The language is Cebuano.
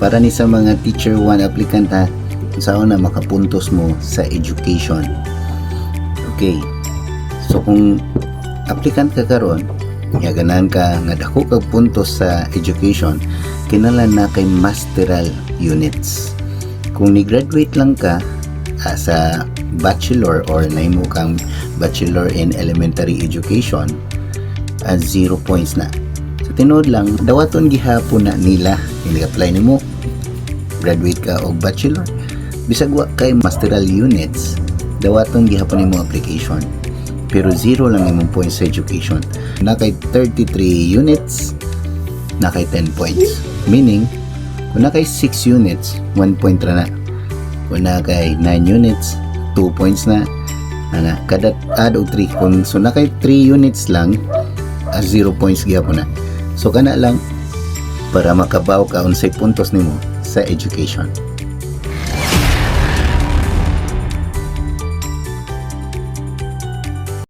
Para ni sa mga Teacher 1 applicant ha, unsaon na makapuntos mo sa education. Okay. So kung applicant ka karon, nga ganahan ka nga dako kag puntos sa education, kinahanglan naa kay masteral units. Kung ni-graduate lang ka sa bachelor or nahimo kang bachelor in elementary education, 0 points na. Sa tinuod lang, dawaton gihapon na nila. Hindi apply nimo, graduate ka og bachelor, bisag wa kay masteral units, dawaton gihapon nimo application. Pero zero lang imong points sa education. Naa kay 33 units, naa kay 10 points. Meaning, kung naa kay 6 units, 1 point ra na. Kung naa kay 9 units, 2 points na. Ana, kada add og 3. Kung so naa kay 3 units lang, 0 points gihapon na. So kana lang para makabaw ka unsay puntos nimo sa education.